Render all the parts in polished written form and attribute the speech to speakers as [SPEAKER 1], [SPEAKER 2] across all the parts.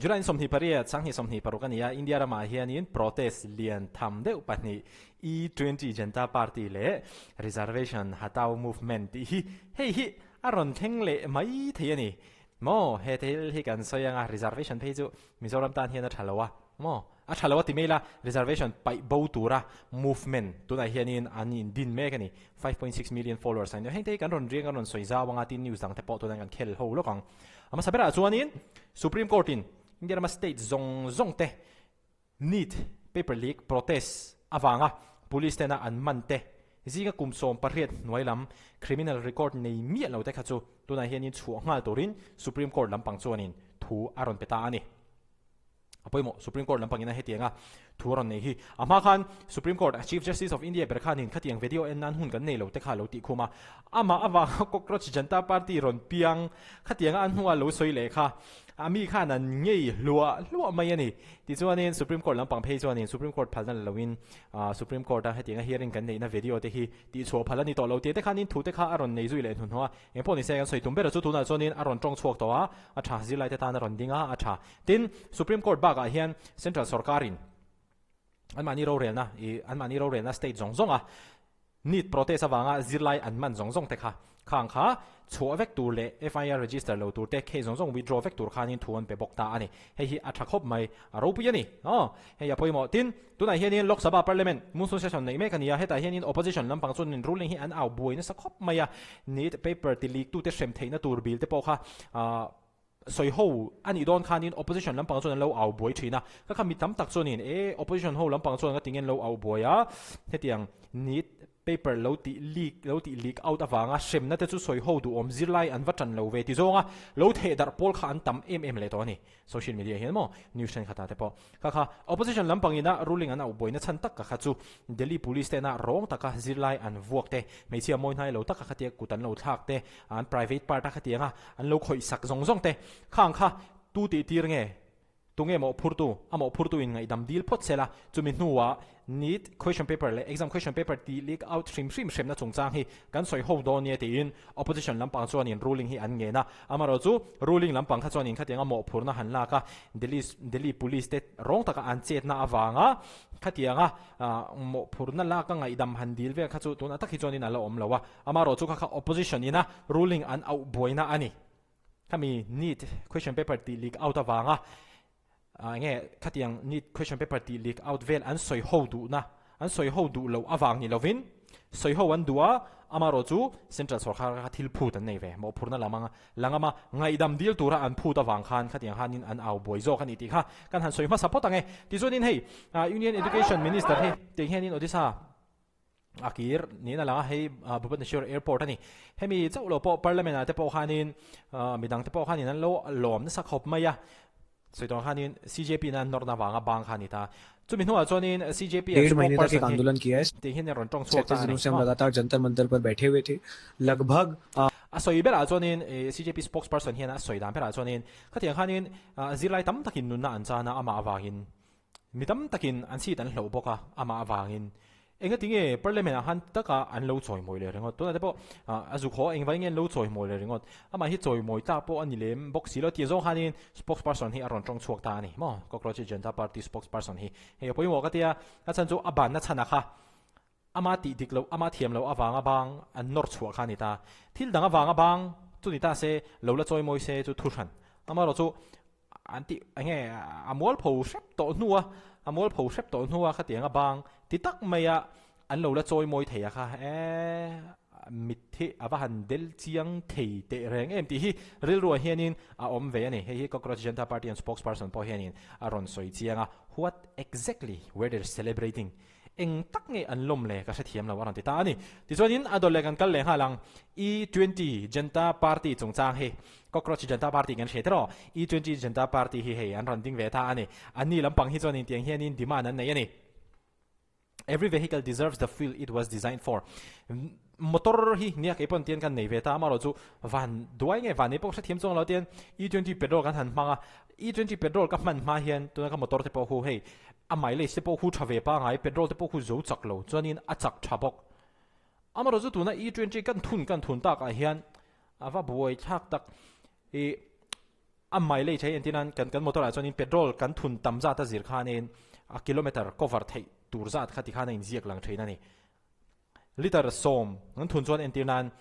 [SPEAKER 1] July ni 28, 2026 a ni a, India ramah hianin protest lian tham deuh pahnih, E twenty Janta Party leh Reservation Hatao Movement tih hi hei hi a rawn thleng leh mai thei a ni. Maw, he thil hi kan sawi anga reservation phei chu Mizoram tan hian a tha lo a, maw? A tha lo a ti mai la, reservation paih bo tura movement tunah hianin an indin mek a ni. 5.6 million followers an ni a, hengte hi kan rawn riang kan rawn sawi zau anga tin news dangte pawh tunah kan khel ho lawk ang. A hmasa berah chuanin Supreme Court in India rama state zawng zawng te NEET paper leak protest avanga police tena an man te zinga kum 18 hnuai lam criminal record nei miah lo te kha chu tunah hianin chhuah nghal turin Supreme Court lampang chuanin thu a rawn pe ta a ni. A pawimawh, Supreme Court lampangin a hetianga thu a rawn nei hi. A hma khan Supreme Court a Chief Justice of India ber khanin khatiang video en nan hun kan nei lo te kha a lo tih khum a. Amah avanga Cockroach Janta Party rawn piang khatianga a hnua lo sawi leh kha a mi khan an ngei hluah hluah mai a ni. Tichuanin Supreme Court lampang phei chuanin Supreme Court phalna la loin Supreme Court a hetianga hearing kan neihna video te hi tihchhuah phal a ni tawh lo tih te khanin thu te kha a rawn nei zui leh hnuhnawh a. Engpawh nise kan sawi tum ber chu tunah chuanin a rawn tawng chhuak tawh a, a tha zirlaite tan a rawn ding a, a tha. Tin, Supreme Court bakah hian Central sorkarin anmahni rorelna ih anmahni rorelna state zawng zawnga NEET protest avanga zirlai an man zawng zawng te kha khang kha chhuah vek tur leh FIR register lo tur te case zawng zawng withdraw vek tur khanin thu an pe bawk ta a ni. Hei hi a tha khawp mai, a ropui a ni. Aw, hei a pawimawh. Tin, tunah hianin Lok Sabha Parliament monsoon session neih mek a ni a, hetah hianin opposition lampang chuanin ruling hi an au buai nasa khawp mai a, NEET paper ti leak tute hrem theihna tur bill te pawh kha ah Sawi ho a nih dawn khanin opposition lampang chuan an lo au buai thin a, ka kha mi tam tak chuanin e opposition ho lampang chuan ka ti ngen lo au buai a, hetiang NEET paper lo tih leak lo tih leak out avanga hremna te chu sawi ho duhawm zirlai an va tan lo ve ti zawnga lo theh darh pawl kha an tam em em leh tawh a ni. Social media hian maw news thenkhatah te pawh kha kha opposition lampangina ruling an auh buaina chhan tak ka kha chu Delhi police tena rawng taka zirlai an vuak te, hmeichhia mawi hnai lo taka khatia kut an lo thlak te, an private part a khatianga an lo khawih sak zawng zawng te khang kha tu tih tir nge tunge mawh phurtu a mawh phurtu in ngaihdam dil phawt sela chumi hnuah NEET question paper leh exam question paper tih leak out hrim hrim hremna chungchang hi kan sawi ho dawn nia tiin opposition lampang chuanin ruling hi an ngen a amaherawh chu ruling lampang kha chuanin khatianga mawhphurna han lak a Delhi Delhi police te rawng taka an chetna avanga khatianga mawhphurna lak a ngaihdam han dil vel kha chu tunah tak hi chuanin a la awm lo a Amaherawh chu kha kha opposition ina ruling an auh buaina a ni. Khami NEET question paper tih leak out avanga enge khatiang NEET question paper tih leak out vel an sawi ho duhna, an sawi ho duh loh avang ni lovin sawi ho an duh a, amaherawh chu central sorkar kha thil phut an nei ve, mawhphurhna lam anga langama ngaihdam dil tura an phut avang khan khatiang hanin an au buai zawk a ni tih kha kan han sawi hmasa phawt ang e. Tichuanin hei Union Education Minister hi tiang hianin Odisha A kir niin a lang a, hei Bhubaneswar Airport a ni. Hemi chauh lo pawh Parliament ah te pawh khanin midang te pawh khanin an lo lawm nasa khawp mai a. Sawi tawh ang khanin CJP in an nawrhna vanga bang kha a ni ta. Chumi hnuah chuanin CJP an
[SPEAKER 2] डेढ़ महीने तक एक
[SPEAKER 1] spokesperson hi
[SPEAKER 2] आंदोलन किया है
[SPEAKER 1] tih hian a rawn tawng chhuak ta
[SPEAKER 2] 36
[SPEAKER 1] a ni.
[SPEAKER 2] दिनों से हम लगातार जंतर मंतर पर बैठे हुए थे लगभग
[SPEAKER 1] A sawi berah chuanin CJP spokesperson hian a sawi dan berah chuanin khatiang khanin zirlai tam takin nunna an chan a, amah avangin Mi tam takin an seat an hloh bawk a, amah avangin engati nge Parliament ah khan taka an lo chawimawi leh ringawt. Tunah te pawh a zuk haw engvai nge an lo chawimawi leh ringawt. Amah hi chawimawi tlak pawh a ni lem bawk si lo tih zawng khanin spokesperson hi a rawn tawng chhuak ta a ni maw? Cockroach Janata Party spokesperson hi hei a pawimawh ka tia, a chhan chu a banna chhan a kha ama tih dik loh, ama thiam loh avanga bang an nawr chhuah kha a ni ta. Thil dang avanga bang chu ni ta se, lo la chawimawi se chu thu hran. Amaherawh chu an tih eng nge a mualpho hrep tawh hnu a, a mualpho hrep tawh hnu a khatiang a bang ti tak mai a an lo la chawimawi thei a kha e mitthi a va han del chiang thei teh reng em tih hi rilruah hianin a awm ve a ni. Hei hi Cockroach Janata Party an spokesperson pawh hianin a rawn sawi chiang a, What exactly were they celebrating? Eng tak nge an lawm le ka hrethiam lo a rawn ti ta a ni. Tichuanin a dawt leh kan kal leh nghal ang. E twenty Janta Party chungchang hi Cockroach Janta Party kan hre tiraw? E twenty Janta Party hi hei an rawn ding ve ta a ni. Anni lampang hi chuanin tiang hianin demand an nei a ni. Every vehicle deserves the fuel it was designed for. Motor hi nia kei pawn tian kan nei ve ta amaherawh chu van duai nge van nei pawh hrethiam chuang lo tian E twenty petrol kan han hmang a. E twenty petrol ka hman hma hian tuna ka motor te pawh hu hei A mileage te pawh khu tha ve pangai, petrol te pawh khu zo chak lo, chuanin a chak tha bawk. Amaherawh chu tuna E twenty kan thun kan thun takah hian a va buai thlak tak i. A mileage hei entir nan kan kan motor ah chuanin petrol kan thun tam zat a zir khanin a kilometer cover theih tur zat kha tikhan a inziak lang thin a ni. Liter sawm kan thun chuan entir nan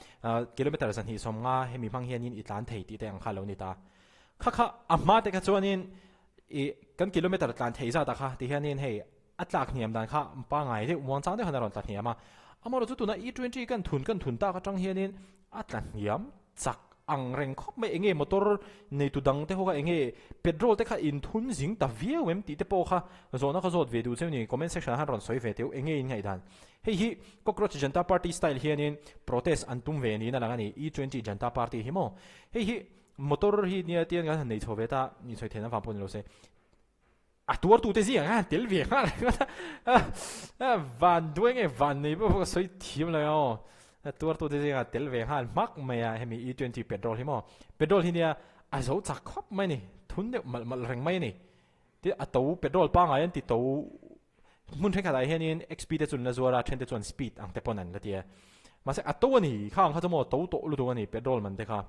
[SPEAKER 1] kilometer 250 hemi hmang hianin i tlan thei tih te ang kha a lo ni ta. Kha kha a hma te kha chuanin i kan kilometer tlan theih zat ah kha tihianin hei a tlak hniam dan kha pangai deuh muangchang deuh khan a rawn tla hniam a. Amaherawhchu tuna E twenty kan thun kan thun tak atang hianin a tla hniam chak ang reng khawp mai. Enge motor neitu dang te ho kha enge petrol te kha inthun zing ta viau em tih te pawh kha zawhna kha zawt ve duh cheu ni. Comment section ah khan rawn sawi ve teuh enge in ngaihdan. Hei hi Cockroach Janta Party style hianin protest an tum ve niin a lang a ni. E twenty Janta Party hi maw. Hei hi motor hi nia tian kan han nei chho ve ta insawi theihna vang pawh ni lo se. A tuartute zingah khan tel ve nghal a, van duai nge van nei pawh ka sawi thiam lo aw. A tuartute zingah tel ve nghal hmak mai a, hemi E twenty petrol hi maw. Petrol hi nia a zo chak khawp mai a ni, thun deuh malh malh reng mai a ni. Tin a to petrol pangngai an ti to hmun thenkhatah hianin XP te chu an la zuar a, thente chuan speed ang te pawn an la ti a. Mahse a to a ni, kha ang kha chu maw to tawh lutuk a ni petrol man te kha.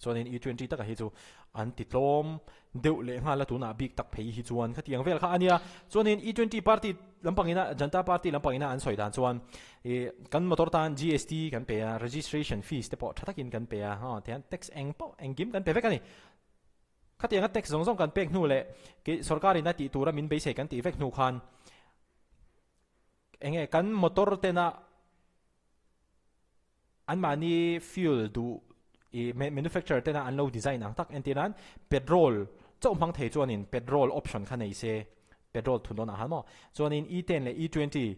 [SPEAKER 1] Chuanin E twenty taka hi chu an ti tlawm deuh leh nghal a tunah bik tak phei hi chuan khatiang vel kha a nia. Chuanin E twenty party lampangina Janta party lampangina an sawi dan chuan ih kan motor tan GST kan pe a, registration fees te pawh tha takin kan pe a, aw tihian tax eng pawh engkim kan pe vek a ni. Khatianga tax zawng zawng kan pek hnu leh kei sorkarin a tih tura min beisei kan tih vek hnu khan eng nge kan motor tena Anmahni fuel duh i manufacturer tena an lo design ang tak entir nan petrol chauh hmang thei chuanin petrol option kha nei se petrol thun dawn ah han maw chuanin E ten leh E 20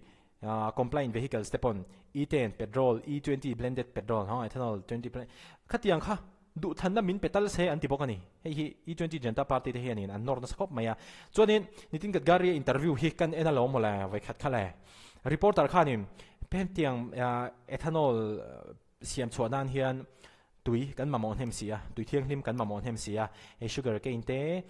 [SPEAKER 1] compliant vehicles te pawn E ten petrol E 20 blended petrol ha ethanol 20 blend khatiang kha duhthlanna min pe tal se an ti bawk a ni hei hi E 20 Janata Party te hianin an nawr nasa khawp mai a chuanin Nitin Gadkari a interview hi kan en alawm mawle vawikhat kha le Reporter khanin hetiang ethanol siam chhuah nan hian tui kan mamawh hnem si a, tui thianghlim kan mamawh hnem si a, hei sugar cane te,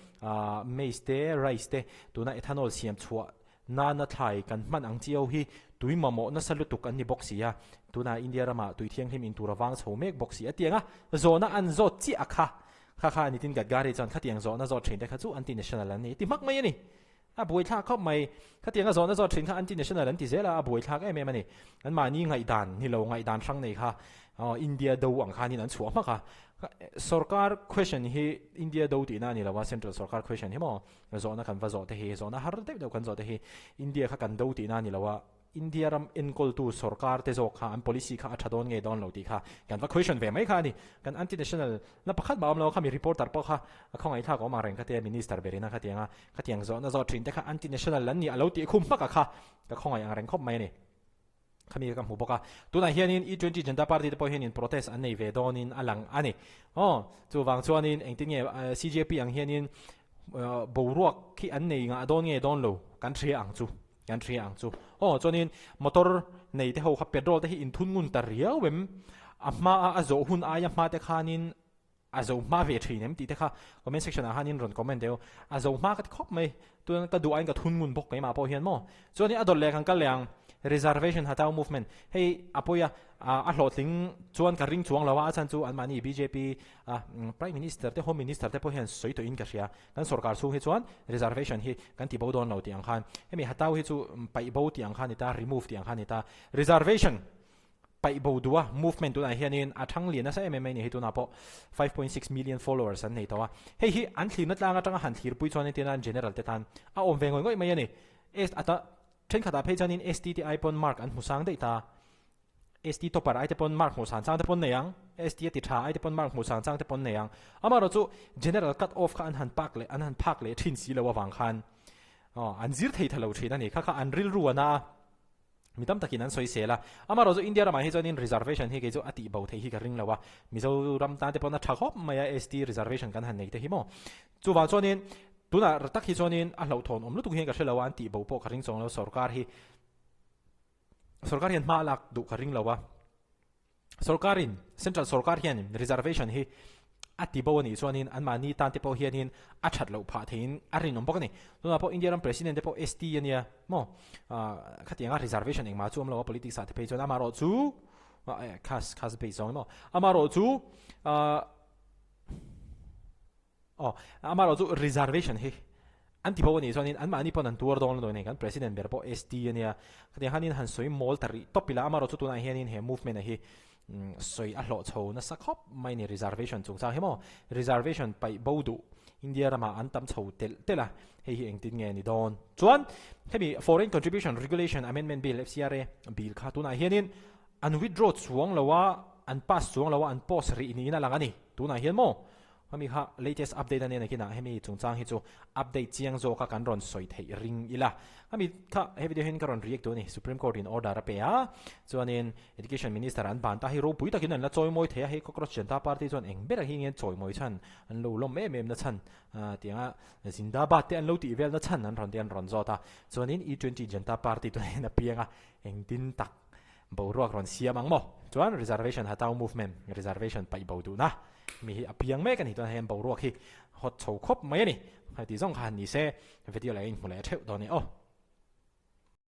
[SPEAKER 1] maize te, rice te tuna ethanol siam chhuah nana thlai kan hman ang chiau hi tui mamawh nasa lutuk an ni bawk si a, tuna India ramah tui thianghlim in tur a vang chho mek bawk si a tiang a, zawhna an zawt chiah a kha, kha kha Nitin Gadkari chuan khatiang zawhna zawt thin te kha chu anti-national an ni ti hmak mai a ni. A buaithlak khawp mai. Khatiang a zawhna zawt thin kha anti-national an ti zel a, a buaithlak em em a ni. An mahni ngaihdan ni lo, ngaihdan hrang nei kha India do ang khanin an chhuah hmak a. Sorkar question hi India do tihna a ni lo a, central sorkar question hi maw zawhna kan va zawh te hi, zawhna har deuh deuh kan zawh te hi India kha kan do tihna a ni lo a. India ram enkawltu sorkar te zawk kha an policy kha a tha dawn nge dawn lo tih kha kan va question ve mai kha a ni. Kan anti-national na pakhat mah a awm lo a, khami reporter pawh kha a khawngaihthlak awm ang reng kha tia minister berin a khatiang a, khatiang zawhna zawh thin te kha anti-national an nih a lo tih khum hmak a kha ka khawngaih ang reng khawp mai a ni. Khami ka hmu bawk a. Tunah hianin E twenty Janata Party te pawh hianin protest an nei ve dawnin a lang a ni. Aw, chuvang chuanin engtin nge CJP ang hianin boruak khi an nei ngah dawn nge dawn lo kan hria ang chu. Kan hria ang chu. Aw, chuanin motor nei te ho kha petrol te hi inthun ngun ta riau em? A hma a a zawh hun aia hma te khanin a zo hma ve thin em tih te kha comment section ah khanin rawn comment deuh. A zo hma ka ti khawp mai. Tun ka duh aiin ka thun ngun bawk keimah pawh hian maw. Chuanin a dawt leh kan kal leh ang. Reservation Hatao movement. Hei a pawi a, a hlawhtling chuan ka ring chuang lo a, a chhan chu anmahni bjp a Prime Minister te Home Minister te pawh hian sawi tawhin ka hria. Kan sorkar chhung hi chuan reservation hi kan ti bo dawn lo tih ang khan hemi hatau hi chu paih bo tih ang khan a ni ta, remove tih ang khan a ni ta. Reservation paih bo duh a movement tunah hianin a thang lian nasa em em mai ni hei tunah pawh 5.6 million followers an nei tawh a. Hei hi an thlirna tlang atanga han thlirpui chuan entirna general te tan a awm ve ngawih ngawih mai a ni. Ata thenkhatah phei chuanin ST te ai pawn mark an hmu sang daih ta. ST topper ai te pawn mark hmuh san chang te pawn nei ang, ST a ti tha ai te pawn mark hmuh san chang te pawn nei ang. Amaherawh chu general cut off kha an han pak leh an han phak leh thin si lo avang khan aw an zir thei tha lo thin a ni. Kha kha an rilru a na a, mi tam takin an sawi sel a. Amaherawh chu India ramah hi chuanin reservation hi kei chu a tih bo theih hi ka ring lo a, Mizoram tan te pawn a tha khawp mai a ST reservation kan han nei te hi maw. Chuvang chuanin tunah tak hi chuanin a hlauhthawn awm lutuk hian ka hre lo a, an tih bo pawh ka ring chuang lo sorkar hi. Sorkar hian hma a lak duh ka ring lo a, sorkarin, central sorkar hian reservation hi a ti bo a nih chuanin anmahni tan te pawh hianin a that loh phah theiin a rinawm bawk a ni. Tunah pawh India ram president te pawh ST a nia maw, khatianga reservation engmah chu awm lo a politics ah te phei chuan amaherawh chu caste caste based zawng emaw amaherawh chu. Aw, amaherawh chu reservation hi an ti bo a nih chuanin anmahni pawn an tuar dawn lo a ni. Kan President ber pawh ST a nia, khatiang khanin han sawi mawl ta rih tawp ila, amaherawh chu tunah hianin he movement-a hi sawi a hlawh chho nasa khawp mai a ni reservation chungchang hi maw. Reservation paih bo duh India ramah an tam chho telh telh a, hei hi engtin nge ni dawn? Chuan hemi Foreign Contribution Regulation Amendment Bill, FCRA, bill kha tunah hianin an withdraw chuang lo a, an pass chuang lo a, an post rih niin a lang a ni. Tunah hian maw Hemi kha latest update a nia nakinah hemi chungchang hi chu update chiang zawka kan rawn sawi theih ring ila. Hemi kha he video hian ka rawn react duh a ni. Supreme Court in order a pe a, chuanin Education Minister an ban ta hi ropui takin an la chawimawi thei a, hei Cockroach Janata Party chuan eng ber hi nge chawimawi chhan an lo lawm em em na chhan tianga Zindabad te an lo tih vel na chhan an rawn te an rawn zawt a, chuanin E20 Janata Party tunah hian a piang a, engtin tak Boruak rawn siam ang maw? Chuan reservation hatao movement, reservation paih bo duhna mi hi a piang mek a ni. Chuan hei boruak hi hawt chho khawp mai a ni. Heti zawng kha han ni se, video leh a inhmu leh theuh dawn e aw.